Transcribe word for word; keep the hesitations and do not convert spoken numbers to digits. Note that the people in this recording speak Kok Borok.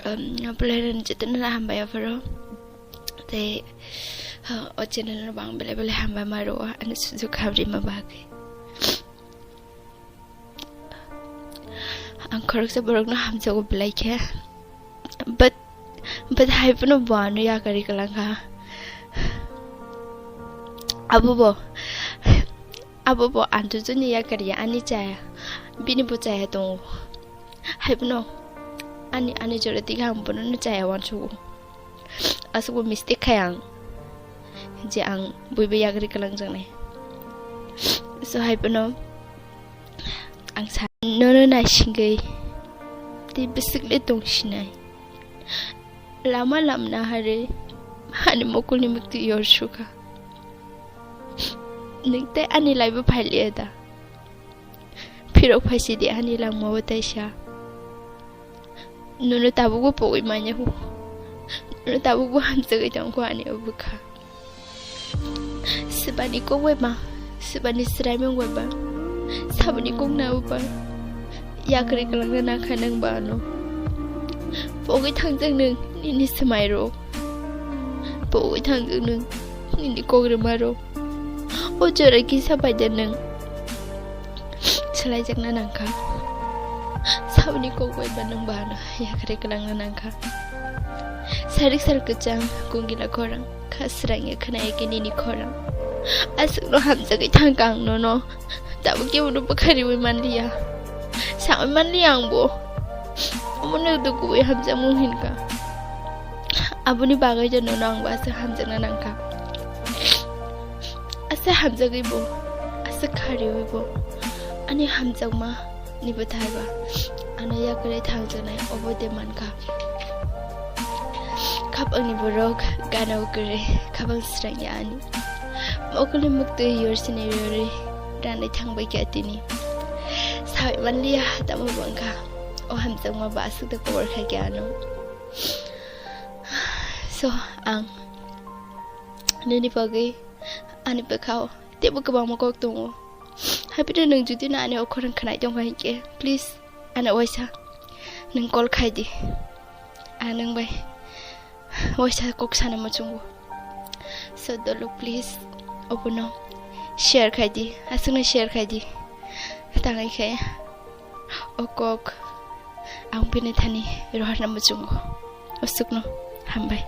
Um, Abulai rani jotoni no hambai apharo. Tei, uh, o channel no bang belai belai hambai ma rwo, ani sujuk hamrima bagwi. Ang khoroksa borok no hamjago belai khe. But, but hai phano bo ano yakarwi kwlangkha. Abo bo, abo bo ang joto ni yakarwi ani chaya, bini bo chaya tongo. Hai phano ani, ani jora twi ang bono no chaya uansugo. Aswkbo mistake khai ang, je ang buibo yakarwi kwlangjaknai. So hai phano ang sa-, nono naisingwi tei bwswk le tongsinai. Lama lamna harwi ani mokolni mwktwi yor sukha. Nwng tei ani laibo phailiya da? Phirok phaisidi ani langmao taisa. Nono tabukbo pogwi manya hu. Nono tabukbo hamjagwi tongkho ani o bwkha. Swbani kok bai ba, swbani swraimung bai ba, saboni kok nabo ba. Yakarwi kwlangna nakha nwng ba ano. Pogwi thangjak nwng nini swmairok. Pogwi thangjak nwng nini kok rwmarok. O jora kisa paida nwng swlaijakna nangkha. Saboni kok bai ba nwng ba ano yakarwi kwlangna nangkha. Sarik sar kwchang kungila khorang, kha srangya khwnaya khe nini khorang. Aswkno hamjagwi thangkha ang nono. Tabuk kebono bwkha riwi manliya. Sawi manliya angbo. Omono dukuwi hamjakmung hinkha. Aboni bagwi de nono angbo aswk hamjakna nangkha. Aswk hamjagwi bo, aswk kha riwi bo. Ani hamjakma ni bwthai ba ano yakarwi thangjaknai obo de mankha. Khapangni borok gana ukre khabang srangya ani. Mokolni mwktwi yorsinai yorwi ranai thangbai kha tini. Sawi manliya tamo bangkha. O hamjakma ba aswk da kobor khai khe ano. So, ang nini bagwi ani bwkhao teibo kwbangma kok tongo. Haphino nwng jodi no ani o khorang khwnai tongkha hinkhe, please, ano waisa nwng call khai di. Ang nwng bai waisa kok sana muchungo. So, dolo, please, obono share khai di, aswkno share khai di. Tangwi khe o kok ang bini thani rohorna muchungo. Aswkno hambai.